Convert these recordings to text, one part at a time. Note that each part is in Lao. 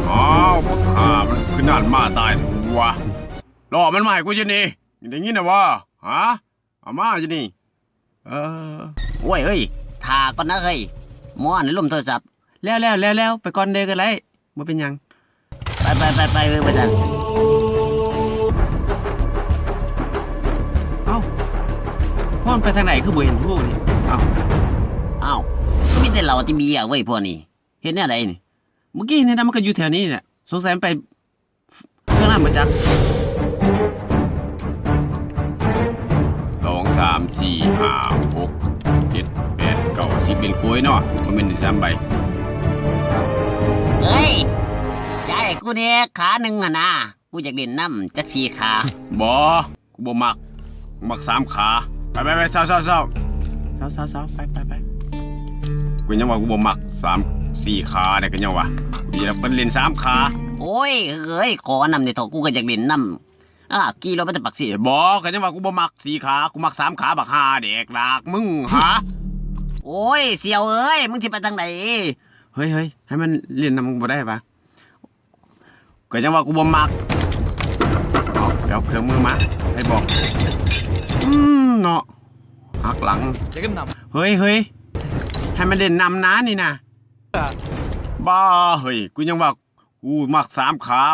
ອ້າວ ບັກຫ່າ ມັນຄືນານມາຕາຍແທ້ວະ. ລໍມັນມາໃຫ້ກູຢູ່ນີ້ ໄດ້ຍິນນະບໍ່? ຫາ ເອົາມາຢູ່ນີ້. ເອີ ໂອ້ຍ ເອີຍ ຖ້າກ່ອນນະເອີຍ ໝໍຫັ້ນລົມໂທລະສັບ. ແລ້ວໆ ແລ້ວໆ ໄປກ່ອນເດີກໍໄດ້ ບໍ່ເປັນຫຍັງ. ໄປ ໄປ ໄປ ໄປ ເອີຍ ວ່າຊັ້ນ. ເອົ້າ ມັນໄປທາງໃດຄືບໍ່ເຫັນຮູ້ນີ້? ເອົ້າ ເອົ້າ ຄືມີແຕ່ເຫຼົ້າແຕ່ເບຍເວີຍພວກນີ້. ເຮັດແນວໃດນີ້? ເມື່ອກີ້ນີ້ນະ ມັນກໍຢູ່ແຖວນີ້ແຫຼະ ສົງໄສມັນໄປ ເລື່ອງນັ້ນບໍ່ຈັກ. ສອງ ສາມ ສີ່ ຫ້າ ຫົກ ເຈັດ ແປດ ເກົ້າ ສິບ ເປັນໂກຍເນາະ ບໍ່ແມ່ນສາມໃບ. ເອີຍ ຢາຍໃຫ້ກູແດ່ຂາໜຶ່ງຫັ້ນນາ ກູຢາກຫຼິ້ນນຳຈັກສີ່ຂາ. ບໍ່ ກູບໍ່ມັກ ມັກສາມຂາ. ໄປ ໄປ ໄປ ເຊົາ ເຊົາ ເຊົາ ເຊົາ ເຊົາ ເຊົາ ໄປ ໄປ ໄປ. ກູຍັງວ່າກູບໍ່ມັກສາມ ສີ່ຂາເດ້ ກໍຍັງວ່າ ກູຢາກໄປຫຼິ້ນສາມຂາ. ໂອ້ຍ ເອີຍ ຂໍນຳແດ່ເຖາະ ກູກໍຢາກຫຼິ້ນນຳ. ອ່າ ຂີ່ລົດມາແຕ່ປາກເຊ. ບໍ່ ກໍຍັງວ່າກູບໍ່ມັກສີ່ຂາ ກູມັກສາມຂາ ບັກຫ່າແດກດາກມຶງຫາ. ໂອ້ຍ ສ່ຽວເອີຍ ມຶງຊິໄປທາງໃດ? ເຮີ້ຍ ເຮີ້ຍ ໃຫ້ມັນຫຼິ້ນນຳບໍ່ໄດ້ຫວາ? ກໍຍັງວ່າກູບໍ່ມັກ. ເອົາ ໄປເອົາເຄື່ອງມືມາໃຫ້ບອກ. ອືມ ເນາະ ຫັກຫຼັງ. ເຮີ້ຍ ເຮີ້ຍ ໃຫ້ມັນເດັ່ນນຳນານີ້ນະ. ບ້າ ເຮີ້ຍ ກູຍັງວ່າກູມັກສາມຂາ.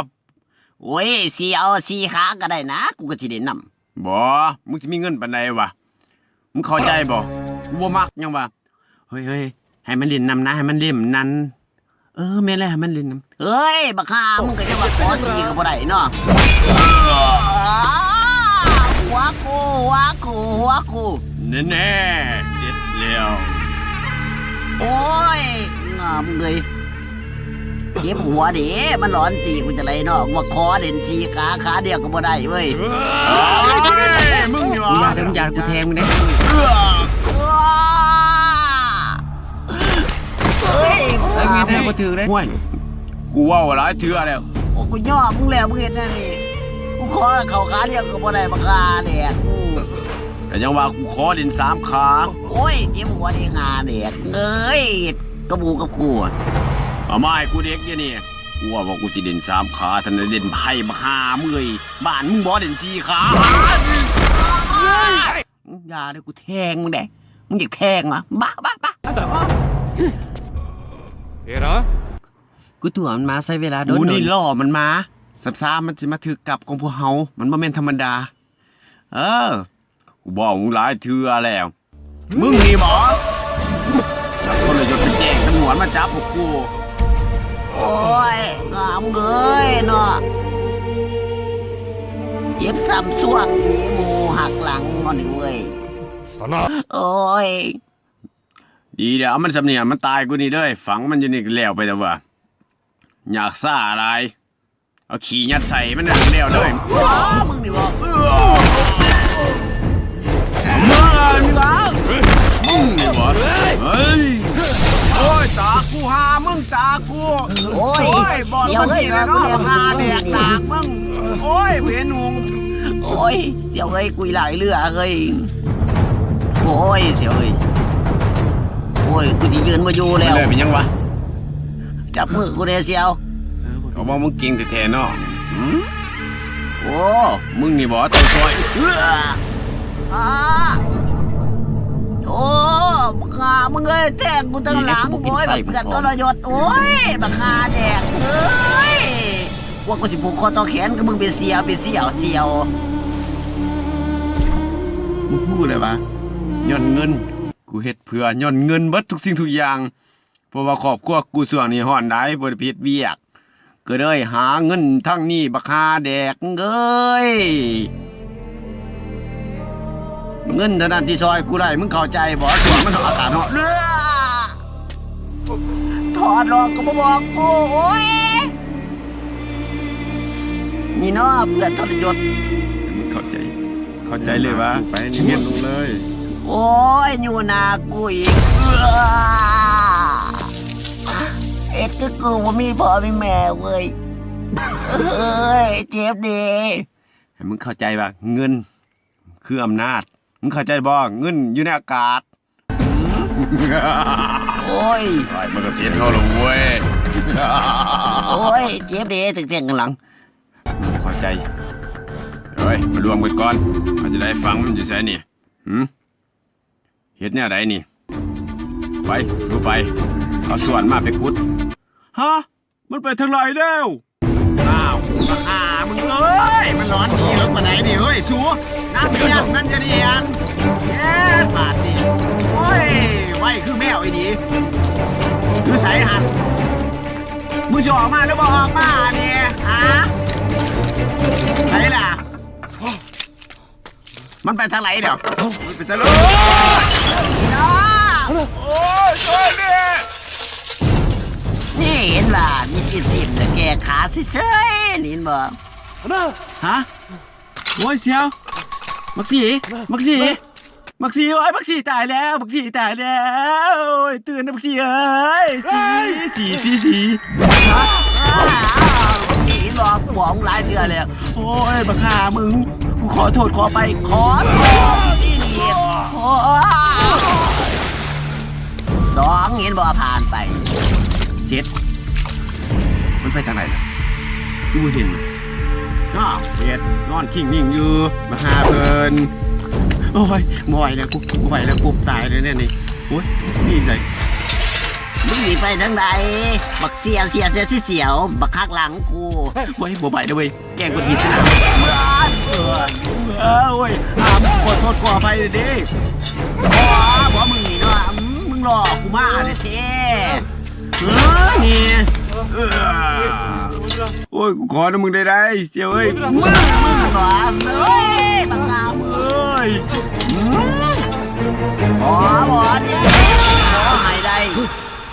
ໂອ້ຍ ຊິເອົາສີ່ຂາກໍໄດ້ນະ ກູກໍຊິເດັ່ນນຳ. ບໍ່ ມຶງຊິມີເງິນປານໃດຫວາ? ມຶງເຂົ້າໃຈບໍ່? ກູບໍ່ມັກຫຍັງຫວາ? ເຮີ້ຍ ເຮີ້ຍ ໃຫ້ມັນຫຼິ້ນນຳນະ ໃຫ້ມັນຫຼິ້ນນຳ. ເອີ ແມ່ນແລ້ວ ໃຫ້ມັນຫຼິ້ນນຳ. ເຮີ້ຍ ບັກຫ່າ ມຶງກໍຈະວ່າຂໍສີ່ກໍບໍ່ໄດ້ເນາະ. ຫົວກູ ຫົວກູ ຫົວກູ. ແນ່ໆ ເສັດແລ້ວ. ໂອ້ຍ ງາມເລີຍ. ເຈັບຫົວເດ້ ມັນຫຼອນຕີກູຈັ່ງໃດເນາະ ວ່າຂໍເດັ່ນສີ່ຂາ ຂາດຽວກໍບໍ່ໄດ້ເວີຍ. ເອີຍ ມຶງນີ້ຫວາ? ຢ່າເດີ ຢ່າ ກູແທງມຶງເດ້. ເອີ ເອີຍ ເອີຍ ແມ່ນແທ້ ບໍ່ຖືກເດ້. ຫ້ວຍ ກູເວົ້າຫຼາຍເທື່ອແລ້ວ. ໂອ້ ກູຍອມມຶງແລ້ວ ມຶງເຮັດແນວນີ້ ກູຂໍເຂົ້າຂາດຽວກໍບໍ່ໄດ້ ບັກຫ່າແດກກູ. ກໍຍັງວ່າກູຂໍຫຼິ້ນສາມຂາ. ໂອ້ຍ ເຈັບຫົວເດ້ ຫາແດກເອີຍ ກັບໝູ່ກັບຄູ່. ເອົາມາໃຫ້ກູເດັກດຽວນີ້. ກູວ່າ ວ່າກູຊິຫຼິ້ນສາມຂາ ທັນໄດ້ຫຼິ້ນໄພ ບັກຫ່າເມື່ອຍ. ບ້ານມຶງບໍ່ ຫຼິ້ນສີ່ຂາ. ຢ່າເດີ ກູແທງມຶງເດ້. ມຶງຢາກແທງຫວາ? ບ້າ ບ້າ ບ້າ. ເອລະ ກູຕົວະມັນມາ ໃຊ້ເວລາດົນ ກູນີ້ລໍມັນມາ. ຊ້ຳໆ ມັນຊິມາຖືກກັບຂອງພວກເຮົາ ມັນບໍ່ແມ່ນທຳມະດາ. ເອີ ກູບອກມຶງຫຼາຍເທື່ອແລ້ວ. ມຶງນີ້ບໍ? ຈັບຄົນລະຍົດໄປແຈ້ງຕຳຫຼວດມາຈັບພວກກູ. ໂອ້ຍ ງາມເອີຍເນາະ. ເຈັບຊ້ຳຊວກອີ່ຫຼີ ໝູ່ຫັກຫຼັງເນາະນີ້ເວີຍ. ໂອ້ຍ ດີແລ້ວ ເອົາມັນສ່ຳນີ້ ມັນຕາຍກູນີ້ເລີຍ. ຝັງມັນຢູ່ນີ້ກໍແລ້ວໄປແລ້ວວ່າ. ຢາກຊ້າຫຼາຍ. ເອົາຂີ້ຍັດໃສ່ມັນນັ້ນແລ້ວເດີ. ວ້າ ມຶງນີ້ຫວາ? ເອີ ມຶງນີ້ຫວາ? ມຶງນີ້ຫວາ? ເຮີ້ຍ ໂອ້ຍ ຕາກູຫາ ມຶງຕາກູ. ໂອ້ຍ ໂອ້ຍ ບອກມັນນີ້ແຫຼະເນາະ ຫາແດກດາກມຶງ. ໂອ້ຍ ເວໜຸງ. ໂອ້ຍ ສ່ຽວເອີຍ ກຸຍຫຼາຍເຫຼືອເອີຍ. ໂອ້ຍ ສ່ຽວເອີຍ ໂອ້ຍ ກູຊິຢືນບໍ່ຢູ່ແລ້ວ. ເປັນຫຍັງຫວາ? ຈັບມືກູແດ່ສ່ຽວ. ເຂົາວ່າມຶງເກັ່ງແທ້ໆເນາະ. ຫືມ? ໂອ້ ມຶງນີ້ບໍ ຕົວຊ່ອຍ. ເອີ ອາ ໂອ້ ບັກຫ່າ ມຶງເອີຍ ແທງກູທາງຫຼັງ. ໂອ້ຍ ບັກເກືອດທໍລະຍົດ. ໂອ້ຍ ບັກຫ່າແດກເອີຍ. ພວກກູຊິຜູກຄໍຕໍ່ແຂນກັບມຶງເປັນສ່ຽວ ເປັນສ່ຽວ ສ່ຽວ. ມຶງຮູ້ແລ້ວຫວາ? ຍ້ອນເງິນ. ກູເຮັດເພື່ອ ຍ້ອນເງິນເບິດທຸກສິ່ງທຸກຢ່າງ. ເພາະວ່າຄອບຄົວກູຊ່ວງນີ້ຮ້ອນຫຼາຍ ບໍ່ໄດ້ໄປເຮັດວຽກ ກໍເລີຍຫາເງິນທາງນີ້ ບັກຫ່າແດກເອີຍ. ເງິນເທົ່ານັ້ນທີ່ຊ່ອຍກູໄດ້ ມຶງເຂົ້າໃຈບໍ່? ຊ່ວງມັນອາກາດຮ້ອນ. ເອີ ຖອດອອກກໍບໍ່ບອກກູ. ໂອ້ຍ ນີ້ເນາະ ເພື່ອນທໍລະຍົດ. ໃຫ້ມັນເຂົ້າໃຈ ເຂົ້າໃຈເລີຍວ່າ ໄປນີ້ ເມັນລົງເລີຍ. ໂອ້ຍ ຢູ່ໜ້າກູອີກ. ເອີ ເຮັດຄືກູບໍ່ມີພໍ່ມີແມ່ເວີຍ. ເອີຍ ເຈັບເດ້. ໃຫ້ມຶງເຂົ້າໃຈວ່າເງິນຄືອຳນາດ. ມຶງເຂົ້າໃຈບໍ່? ເງິນຢູ່ໃນອາກາດ. ໂອ້ຍ ໄປມັນກໍເສຍເທົ່າລະເວີຍ. ເຈັບເດ້ ຖືກແທງຂ້າງຫຼັງ. ເຂົ້າໃຈ. ເອີຍ ມາລວມກັນກ່ອນ. ເຮົາຈະໄດ້ຟັງ ມັນຢູ່ໃສນີ້? ຫື? ເຮັດແນວໃດນີ້? ໄປ ຮູ້ໄປ. ເອົາສ່ວນມາໄປຂຸດ. ຮະ? ມັນໄປທາງໃດແລ້ວ? ອ້າວ ບັກຫ່າມຶງເອີຍ ມັນນອນດີເລິກປານໃດນີ້ເຮີ້ຍ ສູ? ນາງເພື່ອນມັນຈະໜີຫັ້ນ. ແມ່ນບາດນີ້. ໂອ້ຍ ໄວຄືແມວອີ່ຫຼີ. ຢູ່ໃສຫັ້ນ? ມຶງຊິອອກມາຫຼືບໍ່ອອກມານີ້? ຫາ? ໃສລະ? ມັນໄປທາງໃດແລ້ວ? ມັນໄປທາງໃດ? ໂອ້ຍ ຊ່ວຍແດ່! ນີ້ເຫັນວ່າມີອີຊິມແລ້ວແກ່ຂາເສີຍໆ ນີ້ເຫັນບໍ່? ຮະ? ໂອ້ຍ ສຽວ ບັກສີ ບັກສີ ບັກສີ ໂອ້ຍ ບັກສີຕາຍແລ້ວ ບັກສີຕາຍແລ້ວ ໂອ້ຍ ຕື່ນນະບັກສີເອີຍ ສີ ສີ ສີ ສີ. ອ້າວ ບັກສີ ບອກ ບອກຫຼາຍເທື່ອແລ້ວ. ໂອ້ຍ ບັກຫ່າມຶງ ກູຂໍໂທດຂໍອະໄພ ຂໍໂທດອີ່ຫຼີ. ໂອ້ຍ ສອງ ເຫັນບໍ່ ຜ່ານໄປ. ເຈັດ ມັນໄປທາງໃດລະ? ຄືບໍ່ເຫັນ. ອ້າວ ເຮັດ ນອນຄິງນິງຢູ່ ມາຫາເພິ່ນ. ໂອ້ຍ ບໍ່ໄຫວແລ້ວ ກູບໍ່ໄຫວແລ້ວ ກູຕາຍແລ້ວແນວນີ້. ໂອ້ຍ ໜີໃສ? ມຶງໜີໄປທາງໃດ? ບັກເສຍ ເສຍ ເສຍ ເສຍ ບັກຫັກຫຼັງກູ. ໂອ້ຍ ບໍ່ໄຫວແລ້ວເວີຍ ແກ້ງເພິ່ນຜິດຊະນະ. ເອີ ໂອ້ຍ ອ່າ ຂໍໂທດຂໍອະໄພເດີ. ບໍ່ ບໍ່ ມຶງນີ້ເນາະ ອືມ ມຶງຫຼອກກູມາແທ້ໆ. ເອີ ນີ້ ເອີ ໂອ້ຍ ກູຂໍນຳມຶງໄດ້ໃດ ສຽວເອີຍ. ມຶງ ມຶງບໍ່ ເອີຍ ບັກງາມເອີຍ. ອືມ ອໍ ບໍ່ ນີ້ ຂໍໃຫ້ໄດ້.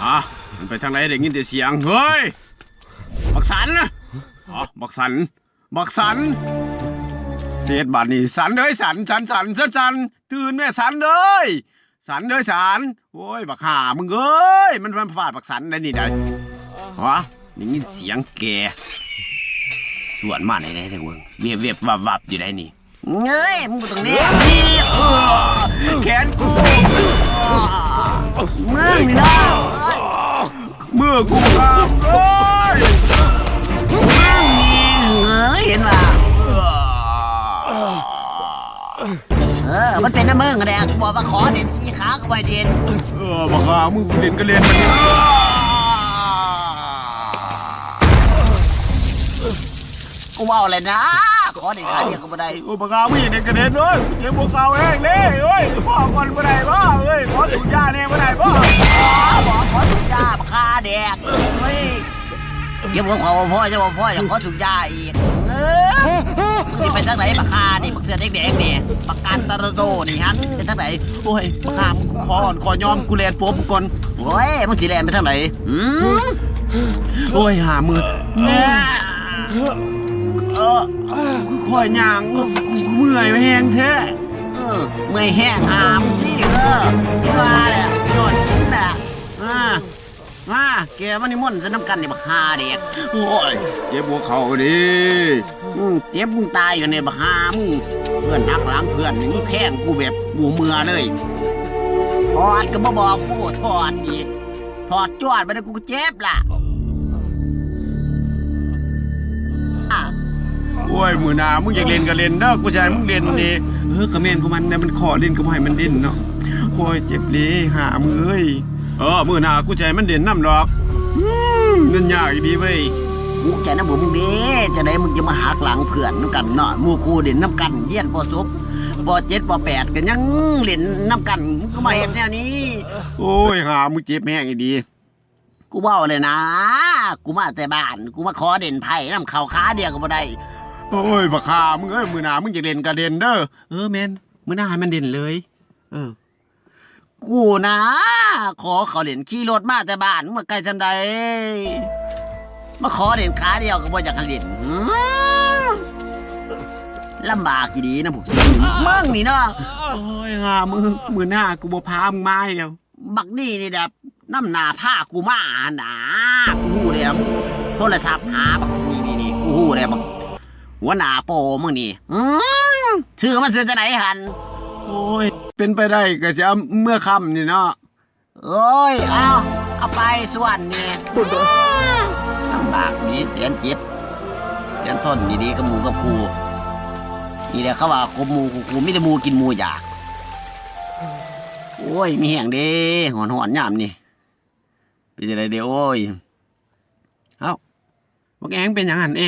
ຮະ? ມັນໄປທາງໃດ? ໄດ້ຍິນແຕ່ສຽງ. ເຮີ້ຍ ບັກສັນ. ອໍ ບັກສັນ ບັກສັນ ເສດບາດນີ້. ສັນເອີຍ ສັນ ສັນ ສັນ ສັນ ຕື່ນແມ່ສັນເອີຍ. ສັນເດີສັນ. ໂອ້ຍ ບັກຫ່າມຶງເອີຍ ມັນມາຟາດບັກສັນໄດ໋ນີ້ໄດ໋. ຫະ? ໄດ້ຍິນສຽງແກສວນມາແນ່ໆ ເບິ່ງ ເວັບໆ ວັບໆ ຢູ່ໄດ໋ນີ້. ເອີຍ ມຶງບໍ່ຕ້ອງແນມນີ້ ເອີ ແຂນກູ ມຶງນີ້ເນາະ ເອີຍ ມືກູງາມເອີຍ ມຶງນີ້ ເອີຍ ເຫັນບໍ່? ເອີ ມັນເປັນນຳມຶງຫັ້ນແຫຼະ ກູບອກວ່າຂໍເດັ່ນສີ່ຂາກໍບໍ່ໃຫ້ເດັ່ນ. ເອີ ບັກຫ່າ ມຶງເດັ່ນກໍເດັ່ນ ບັດນີ້ ເອີ ກູເວົ້າແລ້ວນະ ຂໍເດັ່ນຂາດຽວກໍບໍ່ໄດ້. ໂອ້ ບັກຫ່າ ມຶງເດັ່ນກໍເດັ່ນເອີຍ ເຈັບຫົວເຂົ່າແຮງເດ້ເອີຍ ພໍກ່ອນບໍ່ໄດ້ບໍເອີຍ ຂໍສູບຢາແດ່ບໍ່ໄດ້ບໍ? ອໍ ບໍ່ ຂໍສູບຢາ ບັກຫ່າແດກເອີຍ. ເຈັບຫົວເຂົ່າບໍ່ພໍ ຍັງບໍ່ພໍ ຢາກຂໍສູບຢາອີກ. ເອີ ມຶງຊິໄປທາງໃດບັກຫ່ານີ້ ບັກເສື້ອແດງໆນີ້ ບັກການຕະລະໂຕນີ້ຫັ້ນ ໄປທາງໃດ? ໂອ້ຍ ບັກຫ່າ ມຶງຂໍອ່ອນຂໍຍອມ ກູແລ່ນປົບມຶງກ່ອນ. ໂອ້ຍ ມຶງຊິແລ່ນໄປທາງໃດ? ຫືມ? ໂອ້ຍ ຫາມື ແມ່ ເອີ ຂ້ອຍຍ່າງ ກູເມື່ອຍແຮງແທ້. ເອີ ເມື່ອຍແຮງຫາມຶງຕິ ເອີ ວ່າແຫຼະ ຍ້ອນມຶງນະ ອ່າ ມາ ແກມານິມົນໃສ່ນຳກັນນີ້ ບັກຫ່າເດັກ. ໂອ້ຍ ເຈັບຫົວເຂົ່າເດ້. ອືມ ເຈັບມຶງຕາຍຢູ່ນີ້ ບັກຫ່າ ມຶງ ເພື່ອນຫັກຫຼັງເພື່ອນ ມຶງແທງກູແບບບໍ່ເມື່ອເລີຍ. ຖອດກໍບໍ່ບອກກູ ຖອດອີກ ຖອດຈວດໄປແລ້ວ ກູກໍເຈັບລະ. ໂອ້ຍ ມື້ໜ້າມຶງຢາກຫຼິ້ນກໍຫຼິ້ນເດີ ກູຈະໃຫ້ມຶງຫຼິ້ນນີ້. ເອີ ກໍແມ່ນຂອງມັນນະ ມັນຂໍຫຼິ້ນກໍບໍ່ໃຫ້ມັນຫຼິ້ນເນາະ. ໂອ້ຍ ເຈັບເດ້ ຫາ ມຶງເອີຍ. ເອີ ມື້ໜ້າກູຈະໃຫ້ມັນຫຼິ້ນນຳດອກ. ອືມ ມັນຍາກອີ່ຫຼີເວີຍ. ກູໃຈນຳບໍ່ມຶງເດ້ ຈັ່ງໃດມຶງຈະມາຫັກຫຼັງເພື່ອນນຳກັນເນາະ ໝູ່ຄູ່ຫຼິ້ນນຳກັນ ຮຽນ ປໍຫົກ ປໍເຈັດ ປໍແປດ ກໍຍັງຫຼິ້ນນຳກັນ ມຶງກໍມາເຮັດແນວນີ້. ໂອ້ຍ ຫາ ມຶງເຈັບແຮງອີ່ຫຼີ. ກູເວົ້າແລ້ວນະ ກູມາແຕ່ບ້ານ ກູມາຂໍເດັ່ນໄພ້ນຳເຂົາ ຂາດຽວກໍບໍ່ໄດ້. ໂອ້ຍ ບັກຫ່າ ມຶງເອີຍ ມື້ໜ້າມຶງຢາກຫຼິ້ນກໍຫຼິ້ນເດີ. ເອີ ແມ່ນ ມື້ໜ້າໃຫ້ມັນຫຼິ້ນເລີຍ. ເອີ ກູນະ ຂໍເຂົາຫຼິ້ນ ຂີ່ລົດມາແຕ່ບ້ານ ມາໄກສ່ຳໃດ ມາຂໍຫຼິ້ນຂາດຽວກໍບໍ່ຢາກໃຫ້ຫຼິ້ນ. ຫືມ ລຳບາກອີ່ຫຼີນະພວກມຶງນີ້ເນາະ. ໂອ້ຍ ຫາ ມື້ໜ້າກູບໍ່ພາມຶງມາອີກແລ້ວ. ບັກນີ້ນີ້ແບບນຳໜ້າພາກູມາຫັ້ນນາ ກູຮູ້ແລ້ວ ໂທລະສັບຫາບັກນີ້ນີ້ ກູຮູ້ແລ້ວ ບັກຫົວໜ້າໂປມຶງນີ້. ອືມ ຊື່ມັນຊື່ຈັ່ງໃດຫັ້ນ? ໂອ້ຍ ເປັນໄປໄດ້ກໍຊິເອົາເມືອຄ່ຳນີ້ເນາະ. ໂອ້ຍ ເອົາ ເອົາໄປສ່ວນນີ້ ລຳບາກ ນີ້ແສນເຈັດ ແສນທ່ອນ ດີໆກັບໝູ່ກັບຄູ່. ນີ້ແຫຼະເຂົາວ່າຄົບໝູ່ຄູ່ ມີແຕ່ໝູ່ກິນໝູ່ຢາກ. ໂອ້ຍ ມີແຮງເດ້ ຮ້ອນໆຍາມນີ້. ເປັນຈັ່ງໃດເດ? ໂອ້ຍ ເອົ້າ ບັກແອ ເປັນຫຍັງຫັ້ນແອ?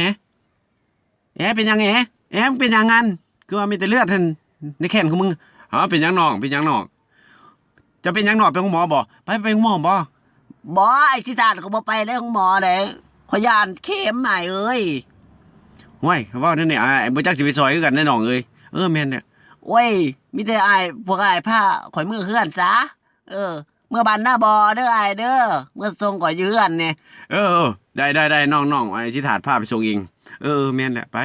ແອ ເປັນຫຍັງແອ? ແອ ເປັນຫຍັງຫັ້ນ? ຄືວ່າມີແຕ່ເລືອດຫັ້ນໃນແຂ້ນຂອງມຶງ. ເອົ້າ ເປັນຫຍັງນ້ອງ? ເປັນຫຍັງນ້ອງ? ເຈົ້າເປັນຫຍັງນ້ອງ? ໄປໂຮງໝໍບໍ່? ໄປ ໄປໂຮງໝໍບໍ່? ບໍ່ ອ້າຍສິດທາດ ຂ້ອຍບໍ່ໄປເລີຍໂຮງໝໍເດ້. ຂ້ອຍຢ້ານເຂັມ ອ້າຍເອີຍ. ຫ້ວຍ ເວົ້າແນວນີ້ ອ້າຍບໍ່ຈັກຊິໄປຊ່ອຍຄືກັນເດ້ນ້ອງເອີຍ. ເອີ ແມ່ນແຫຼະ. ໂອ້ຍ ມີແຕ່ອ້າຍ ພວກອ້າຍພາຂ້ອຍເມືອເຮືອນຊະ. ເອີ ເມືອບ້ານນາບໍ່ເດີອ້າຍເດີ ເມືອສົ່ງຂ້ອຍຢູ່ເຮືອນແດ່. ເອີ ເອີ ໄດ້ ໄດ້ ໄດ້ ນ້ອງ ນ້ອງ ອ້າຍສິດທາດພາໄປສົ່ງເອງ. ເອີ ເອີ ແມ່ນແຫຼະ ໄປ.